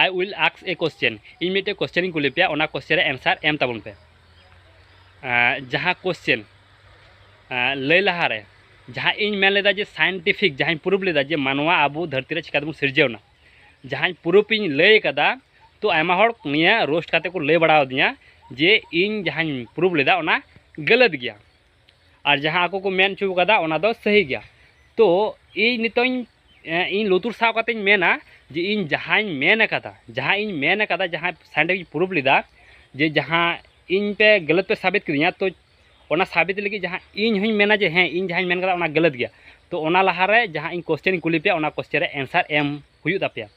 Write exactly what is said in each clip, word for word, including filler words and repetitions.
I will ask a question. ᱤᱧ ᱢᱤᱫᱴᱮᱡ question ᱤᱧ ᱠᱩᱞᱤ ᱯᱮᱭᱟ, ᱚᱱᱟ question ᱨᱮ answer ᱮᱢ ᱛᱟᱵᱚᱱ ᱯᱮ᱾ ᱟᱸ, ᱡᱟᱦᱟᱸ question, ᱟᱸ, ᱞᱟᱹᱭ ᱞᱟᱦᱟᱨᱮ ᱡᱟᱦᱟᱸ ᱤᱧ ᱢᱮᱱ ᱞᱮᱫᱟ ᱡᱮ scientific, ᱡᱟᱦᱟᱸᱧ proof ᱞᱮᱫᱟ ᱡᱮ ᱢᱟᱱᱣᱟ ᱟᱵᱚ ᱫᱷᱟᱹᱨᱛᱤ ᱨᱮ ᱪᱤᱠᱟᱹ ᱛᱮᱵᱚᱱ ᱥᱤᱨᱡᱟᱹᱣ ᱮᱱᱟ, ᱡᱟᱦᱟᱸᱧ proof ᱤᱧ ᱞᱟᱹᱭ ᱠᱟᱫᱟ, ᱛᱚ ᱟᱭᱢᱟ ᱦᱚᱲ ᱱᱤᱭᱟᱹ roast ᱠᱟᱛᱮ ᱠᱚ ᱞᱟᱹᱭ ᱵᱟᱲᱟ ᱟᱹᱫᱤᱧᱟ ᱡᱮ ᱤᱧ ᱡᱟᱦᱟᱸᱧ proof ᱞᱮᱫᱟ ᱚᱱᱟ ᱜᱟᱹᱞᱟᱹᱛ ᱜᱮᱭᱟ, ᱟᱨ ᱡᱟᱦᱟᱸ ᱟᱠᱚ ᱠᱚ ᱢᱮᱱ ᱦᱚᱪᱚ ᱠᱟᱫᱟ ᱚᱱᱟ ᱫᱚ ᱥᱟᱹᱦᱤ ᱜᱮᱭᱟ᱾ ᱛᱚ ᱤᱧ ᱱᱤᱛᱚᱜ ᱤᱧ, ᱮᱸ, ᱤᱧ ᱞᱩᱛᱩᱨ ᱥᱟᱵ ᱠᱟᱛᱮᱧ ᱢᱮᱱᱟ ᱡᱮ ᱤᱧ ᱡᱟᱦᱟᱸᱧ ᱢᱮᱱ ᱟᱠᱟᱫᱟ, ᱡᱟᱦᱟᱸ ᱤᱧ ᱢᱮᱱ ᱟᱠᱟᱫᱟ, ᱡᱟᱦᱟᱸ scientific proof ᱞᱮᱫᱟ ᱡᱮ ᱡᱟᱦᱟᱸ ᱤᱧ ᱯᱮ ᱜᱟᱹᱞᱟᱹᱛ ᱯᱮ ᱥᱟᱵᱤᱛ ᱠᱤᱫᱤᱧᱟ, ᱛᱚ ᱚᱱᱟ ᱥᱟᱵᱤᱛ ᱞᱟᱹᱜᱤᱫ ᱡᱟᱦᱟᱸ ᱤᱧ ᱦᱚᱸᱧ ᱢᱮᱱᱟ ᱡᱮ ᱦᱮᱸ, ᱤᱧ ᱡᱟᱦᱟᱸᱧ ᱢᱮᱱ ᱠᱟᱫᱟ ᱚᱱᱟ ᱜᱟᱹᱞᱟᱹᱛ ᱜᱮᱭᱟ, ᱛᱚ ᱚᱱᱟ ᱞᱟᱦᱟᱨᱮ ᱡᱟᱦᱟᱸ ᱤᱧ question ᱤᱧ ᱠᱩᱞᱤ ᱯᱮᱭᱟ, ᱚᱱᱟ question ᱨᱮ answer ᱮᱢ ᱦᱩᱭᱩᱜ ᱛᱟᱯᱮᱭᱟ᱾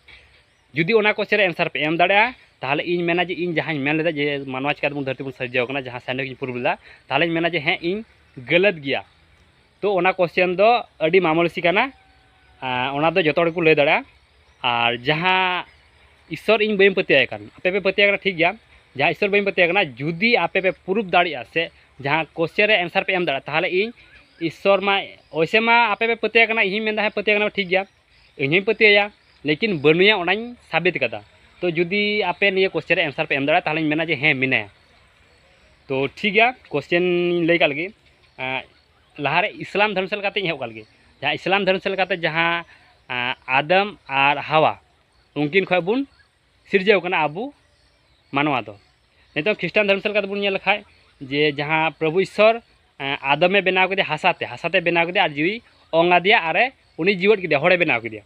ᱡᱩᱫᱤ ᱚᱱᱟ question ᱨᱮ answer ᱯᱮ ᱮᱢ ᱫᱟᱲᱮᱭᱟᱜᱼᱟ, ᱛᱟᱦᱚᱞᱮ ᱤᱧ ᱢᱮᱱᱟ ᱡᱮ ᱤᱧ ᱡᱟᱦᱟᱸᱧ ᱢᱮᱱ ᱞᱮᱫᱟ ᱡᱮ ᱢᱟᱱᱣᱟ ᱪᱤᱠᱟᱹ ᱛᱮᱵᱚᱱ ᱫᱷᱟᱹᱨᱛᱤ ᱵᱚᱱ ᱥᱤᱨᱡᱟᱹᱣ ᱠᱟᱱᱟ, ᱡᱟᱦᱟᱸ scientific proof ᱞᱮᱫᱟ, ᱛᱟᱦᱚᱞᱮᱧ ᱢᱮᱱᱟ ᱡᱮ ᱦᱮᱸ, ᱤᱧ ᱜᱟᱹᱞᱟᱹᱛ ᱜᱮᱭᱟ᱾ ᱛᱚ ᱚᱱᱟ question ᱫᱚ ᱟᱹᱰᱤ ᱢᱟᱢᱩᱞᱤ ᱠᱟᱱᱟ, ᱟᱨ ᱚᱱᱟ ᱫᱚ ᱡᱚᱛᱚ ᱦᱚᱲ ᱜᱮᱠᱚ ᱞᱟᱹᱭ ᱫᱟᱲᱮᱭᱟᱜᱼᱟ᱾ ᱟᱨ ᱡᱟᱦᱟᱸ ᱤᱥᱥᱚᱨ ᱤᱧ ᱵᱟᱹᱧ ᱯᱟᱹᱛᱭᱟᱹᱣᱟᱭ ᱠᱟᱱ, ᱟᱯᱮ ᱯᱮ ᱯᱟᱹᱛᱭᱟᱹᱣ ᱠᱟᱱᱟ, ᱴᱷᱤᱠ ᱜᱮᱭᱟ, ᱡᱟᱦᱟᱸ ᱤᱥᱥᱚᱨ ᱵᱟᱹᱧ ᱯᱟᱹᱛᱭᱟᱹᱣ ᱠᱟᱱᱟ, ᱡᱩᱫᱤ ᱟᱯᱮ ᱯᱮ proof ᱫᱟᱲᱮᱭᱟᱜᱼᱟ ᱥᱮ ᱡᱟᱦᱟᱸ question ᱨᱮ answer ᱯᱮ ᱮᱢ ᱫᱟᱲᱮᱭᱟᱜᱼᱟ, ᱛᱟᱦᱚᱞᱮ ᱤᱧ ᱤᱥᱥᱚᱨ ᱢᱟ, ᱚᱭᱥᱮ ᱢᱟ ᱟᱯᱮ ᱯᱮ ᱯᱟᱹᱛᱭᱟᱹᱣ ᱠᱟᱱᱟ, ᱤᱧ ᱦᱚᱸᱧ ᱢᱮᱱᱫᱟ ᱦᱮᱸ ᱯᱟᱹᱛᱭᱟᱹᱣ ᱠᱟᱱᱟ, ᱴᱷᱤᱠ ᱜᱮᱭᱟ, ᱤᱧ ᱦᱚᱸᱧ ᱯᱟᱹᱛᱭᱟᱹᱣᱟ, ᱞᱮᱠᱤᱱ ᱵᱟᱹᱱᱩᱭᱟ ᱚᱱᱟᱧ ᱥᱟᱵᱤᱛ ᱠᱟᱫᱟ᱾ ᱛᱚ ᱡᱩᱫᱤ ᱟᱯᱮ ᱱᱤᱭᱟᱹ question ᱨᱮ answer ᱯᱮ ᱮᱢ ᱫᱟᱲᱮᱭᱟᱜᱼᱟ, ᱛᱟᱦᱚᱞᱮᱧ ᱢᱮᱱᱟ ᱡᱮ ᱦᱮᱸ, ᱢᱮᱱᱟᱭᱟ᱾ ᱛᱚ ᱴᱷᱤᱠ ᱜᱮᱭᱟ, question ᱤᱧ ᱞᱟᱹᱭ ᱠᱟᱜ ᱞᱮᱜᱮ᱾ ᱮᱸ, ᱞᱟᱦᱟᱨᱮ ᱤᱥᱞᱟᱢ ᱫᱷᱚᱨᱚᱢ ᱥᱮᱫ ᱞᱮᱠᱟᱛᱮᱧ ᱮᱦᱚᱵ ᱠᱟᱜ ᱞᱮᱜᱮ᱾ ᱡᱟᱦᱟᱸ ᱤᱥᱞᱟᱢ ᱫᱷᱚᱨᱚᱢ ᱥᱮᱫ ᱞᱮᱠᱟᱛᱮ ᱡᱟᱦᱟᱸ, ᱮᱸ, ᱟᱫᱚᱢ ᱟᱨ ᱦᱟᱣᱟ, ᱩᱱᱠᱤᱱ ᱠᱷᱚᱱ ᱵᱚᱱ ᱥᱤᱨᱡᱟᱹᱣ ᱠᱟᱱᱟ ᱟᱵᱚ ᱢᱟᱱᱣᱟ ᱫᱚ᱾ ᱱᱤᱛᱚᱜ ᱠᱷᱨᱤᱥᱴᱟᱱ ᱫᱷᱚᱨᱚᱢ ᱥᱮᱫ ᱞᱮᱠᱟᱛᱮ ᱵᱚᱱ ᱧᱮᱞ ᱞᱮᱠᱷᱟᱡ, ᱡᱮ ᱡᱟᱦᱟᱸ ᱯᱨᱚᱵᱷᱩ ᱤᱥᱥᱚᱨ, ᱮᱸ, ᱟᱫᱚᱢᱮ ᱵᱮᱱᱟᱣ ᱠᱮᱫᱮᱭᱟ ᱦᱟᱥᱟᱛᱮ, ᱦᱟᱥᱟᱛᱮ ᱵᱮᱱᱟᱣ ᱠᱮᱫᱮᱭᱟ ᱟᱨ ᱡᱤᱣᱤ ᱚᱝ ᱟᱫᱮᱭᱟ ᱟᱨᱮ, ᱩᱱᱤ ᱡᱤᱣᱮᱫ ᱠᱮᱫᱮᱭᱟ, ᱦᱚᱲᱮ ᱵᱮᱱᱟᱣ ᱠᱮᱫᱮᱭᱟ᱾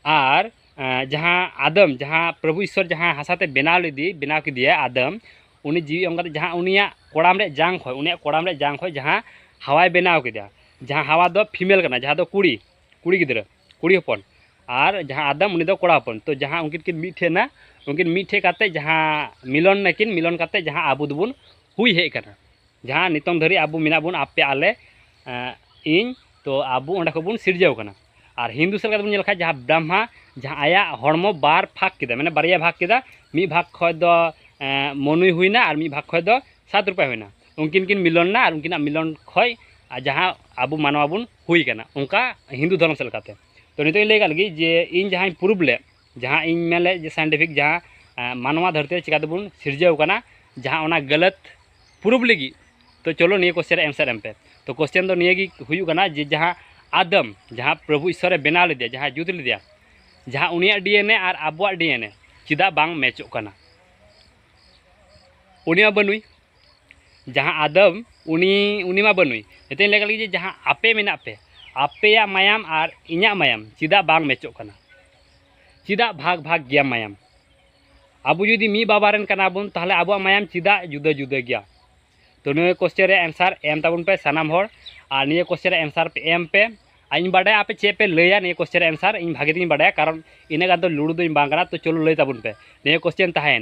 ᱟᱨ, ᱮᱸ, ᱡᱟᱦᱟᱸ ᱟᱫᱚᱢ, ᱡᱟᱦᱟᱸ ᱯᱨᱚᱵᱷᱩ ᱤᱥᱥᱚᱨ ᱡᱟᱦᱟᱸ ᱦᱟᱥᱟᱛᱮ ᱵᱮᱱᱟᱣ ᱞᱮᱫᱮ, ᱵᱮᱱᱟᱣ ᱠᱮᱫᱮᱭᱟ ᱟᱫᱚᱢ, ᱩᱱᱤ ᱡᱤᱣᱤ ᱚᱝ ᱠᱟᱛᱮ ᱡᱟᱦᱟᱸ ᱩᱱᱤᱭᱟᱜ ᱠᱚᱲᱟᱢ ᱨᱮᱭᱟᱜ ᱡᱟᱝ ᱠᱷᱚᱡ, ᱩᱱᱤᱭᱟᱜ ᱠᱚᱲᱟᱢ ᱨᱮᱭᱟᱜ ᱡᱟᱝ ᱠᱷᱚᱡ ᱡᱟᱦᱟᱸ ᱦᱟᱣᱟᱭ ᱵᱮᱱᱟᱣ ᱠᱮᱫᱮᱭᱟ, ᱡᱟᱦᱟᱸ ᱦᱟᱣᱟ ᱫᱚ female ᱠᱟᱱᱟ, ᱡᱟᱦᱟᱸ ᱫᱚ ᱠᱩᱲᱤ, ᱠᱩᱲᱤ ᱜᱤᱫᱽᱨᱟᱹ, ᱠᱩᱲᱤ ᱦᱚᱯᱚᱱ, ᱟᱨ ᱡᱟᱦᱟᱸ ᱟᱫᱚᱢ ᱩᱱᱤ ᱫᱚ ᱠᱚᱲᱟ ᱦᱚᱯᱚᱱ᱾ ᱛᱚ ᱡᱟᱦᱟᱸ ᱩᱱᱠᱤᱱ ᱠᱤᱱ ᱢᱤᱫ ᱴᱷᱮᱡ ᱮᱱᱟ, ᱩᱱᱠᱤᱱ ᱢᱤᱫ ᱴᱷᱮᱡ ᱠᱟᱛᱮ ᱡᱟᱦᱟᱸ ᱢᱤᱞᱚᱱ ᱱᱟᱠᱤᱱ, ᱢᱤᱞᱚᱱ ᱠᱟᱛᱮ ᱡᱟᱦᱟᱸ ᱟᱵᱚ ᱫᱚᱵᱚᱱ ᱦᱩᱭ ᱦᱮᱡ ᱟᱠᱟᱱᱟ, ᱡᱟᱦᱟᱸ ᱱᱤᱛᱚᱝ ᱫᱷᱟᱹᱨᱤᱡ ᱟᱵᱚ ᱢᱮᱱᱟᱜ ᱵᱚᱱ, ᱟᱯᱮ, ᱟᱞᱮ, ᱮᱸ, ᱤᱧ, ᱛᱚ ᱟᱵᱚ ᱚᱸᱰᱮ ᱠᱷᱚᱡ ᱵᱚᱱ ᱥᱤᱨᱡᱟᱹᱣ ᱠᱟᱱᱟ᱾ ᱟᱨ ᱦᱤᱱᱫᱩ ᱥᱮᱫ ᱞᱮᱠᱟᱛᱮ ᱵᱚᱱ ᱧᱮᱞ ᱞᱮᱠᱷᱟᱡ ᱡᱟᱦᱟᱸ ᱵᱨᱟᱦᱢᱟ, ᱡᱟᱦᱟᱸ ᱟᱭᱟᱜ ᱦᱚᱲᱢᱚ ᱵᱟᱨ ᱵᱷᱟᱜᱽ ᱠᱮᱫᱟ, ᱢᱟᱱᱮ ᱵᱟᱨᱭᱟ ᱵᱷᱟᱜᱽ ᱠᱮᱫᱟ, ᱢᱤᱫ ᱵᱷᱟᱜᱽ ᱠᱷᱚᱡ ᱫᱚ, ᱮᱸ, ᱢᱚᱱᱩᱭ ᱦᱩᱭᱱᱟ ᱟᱨ ᱢᱤᱫ ᱵᱷᱟᱜᱽ ᱠᱷᱚᱡ ᱫᱚ ᱥᱟᱛ ᱨᱩᱯᱟᱭ ᱦᱩᱭᱱᱟ᱾ ᱩᱱᱠᱤᱱ ᱠᱤᱱ ᱢᱤᱞᱚᱱ ᱮᱱᱟ ᱟᱨ ᱩᱱᱠᱤᱱᱟᱜ ᱢᱤᱞᱚᱱ ᱠᱷᱚᱡ ᱟᱨ ᱡᱟᱦᱟᱸ ᱟᱵᱚ ᱢᱟᱱᱣᱟ ᱵᱚᱱ ᱦᱩᱭ ᱠᱟᱱᱟ, ᱚᱱᱠᱟ ᱦᱤᱱᱫᱩ ᱫᱷᱚᱨᱚᱢ ᱥᱮᱫ ᱞᱮᱠᱟᱛᱮ᱾ ᱛᱚ ᱱᱤᱛᱚᱜ ᱤᱧ ᱞᱟᱹᱭ ᱠᱟᱜ ᱞᱮᱜᱮ ᱡᱮ ᱤᱧ ᱡᱟᱦᱟᱸᱧ proof ᱞᱮᱫ, ᱡᱟᱦᱟᱸ ᱤᱧ ᱢᱮᱱ ᱞᱮᱫ ᱡᱮ scientific ᱡᱟᱦᱟᱸ ᱢᱟᱱᱣᱟ ᱫᱷᱟᱹᱨᱛᱤ ᱨᱮ ᱪᱤᱠᱟᱹ ᱛᱮᱵᱚᱱ ᱥᱤᱨᱡᱟᱹᱣ ᱠᱟᱱᱟ, ᱡᱟᱦᱟᱸ ᱚᱱᱟ ᱜᱟᱞᱟᱛ proof ᱞᱟᱹᱜᱤᱫ᱾ ᱛᱚ ᱪᱚᱞᱚ ᱱᱤᱭᱟᱹ question ᱨᱮ answer ᱮᱢ ᱯᱮ᱾ ᱛᱚ question ᱫᱚ ᱱᱤᱭᱟᱹ ᱜᱮ ᱦᱩᱭᱩᱜ ᱠᱟᱱᱟ ᱡᱮ ᱡᱟᱦᱟᱸ ᱟᱫᱟᱢ, ᱡᱟᱦᱟᱸ ᱯᱨᱚᱵᱷᱩ ᱤᱥᱥᱚᱨᱮ ᱵᱮᱱᱟᱣ ᱞᱮᱫᱮᱭᱟ, ᱡᱟᱦᱟᱸᱭ ᱡᱩᱛ ᱞᱮᱫᱮᱭᱟ, ᱡᱟᱦᱟᱸ ᱩᱱᱤᱭᱟᱜ DNA ᱟᱨ ᱟᱵᱚᱣᱟᱜ DNA ᱪᱮᱫᱟᱜ ᱵᱟᱝ ᱢᱮᱪᱚᱜ ᱠᱟᱱᱟ? ᱩᱱᱤ ᱢᱟ ᱵᱟᱹᱱᱩᱭ᱾ ᱡᱟᱦᱟᱸ ᱟᱫᱟᱢ, ᱩᱱᱤ ᱩᱱᱤ ᱢᱟ ᱵᱟᱹᱱᱩᱭ᱾ ᱱᱤᱛᱚᱜ ᱤᱧ ᱞᱟᱹᱭ ᱞᱮᱜᱮ ᱡᱮ ᱡᱟᱦᱟᱸ ᱟᱯᱮ ᱢᱮᱱᱟᱜ ᱯᱮ, ᱟᱯᱮᱭᱟᱜ ᱢᱟᱭᱟᱢ ᱟᱨ ᱤᱧᱟᱹᱜ ᱢᱟᱭᱟᱢ ᱪᱮᱫᱟᱜ ᱵᱟᱝ ᱢᱮᱪᱚᱜ ᱠᱟᱱᱟ? ᱪᱮᱫᱟᱜ ᱵᱷᱟᱜᱽ ᱵᱷᱟᱜᱽ ᱜᱮᱭᱟ ᱢᱟᱭᱟᱢ? ᱟᱵᱚ ᱡᱩᱫᱤ ᱢᱤᱫ ᱵᱟᱵᱟ ᱨᱮᱱ ᱠᱟᱱᱟ ᱵᱚᱱ, ᱛᱟᱦᱚᱞᱮ ᱟᱵᱚᱣᱟᱜ ᱢᱟᱭᱟᱢ ᱪᱮᱫᱟᱜ ᱡᱩᱫᱟᱹ ᱡᱩᱫᱟᱹ ᱜᱮᱭᱟ? ᱛᱚ ᱱᱤᱭᱟᱹ question ᱨᱮ answer ᱮᱢ ᱛᱟᱵᱚᱱ ᱯᱮ ᱥᱟᱱᱟᱢ ᱦᱚᱲ᱾ ᱟᱨ ᱱᱤᱭᱟᱹ question ᱨᱮ answer ᱯᱮ ᱮᱢ ᱯᱮ᱾ ᱟᱨ ᱤᱧ ᱵᱟᱰᱟᱭᱟ ᱟᱯᱮ ᱪᱮᱫ ᱯᱮ ᱞᱟᱹᱭᱟ ᱱᱤᱭᱟᱹ question ᱨᱮ answer, ᱤᱧ ᱵᱷᱟᱜᱮ ᱛᱮᱜᱮᱧ ᱵᱟᱰᱟᱭᱟ, ᱠᱟᱨᱚᱱ ᱤᱱᱟᱹᱜ ᱜᱟᱱ ᱫᱚ ᱞᱩᱲᱩ ᱫᱚᱧ ᱵᱟᱝ ᱠᱟᱱᱟ᱾ ᱛᱚ ᱪᱚᱞᱚ ᱞᱟᱹᱭ ᱛᱟᱵᱚᱱ ᱯᱮ, ᱱᱤᱭᱟᱹ question ᱛᱟᱦᱮᱸᱭᱮᱱᱟ᱾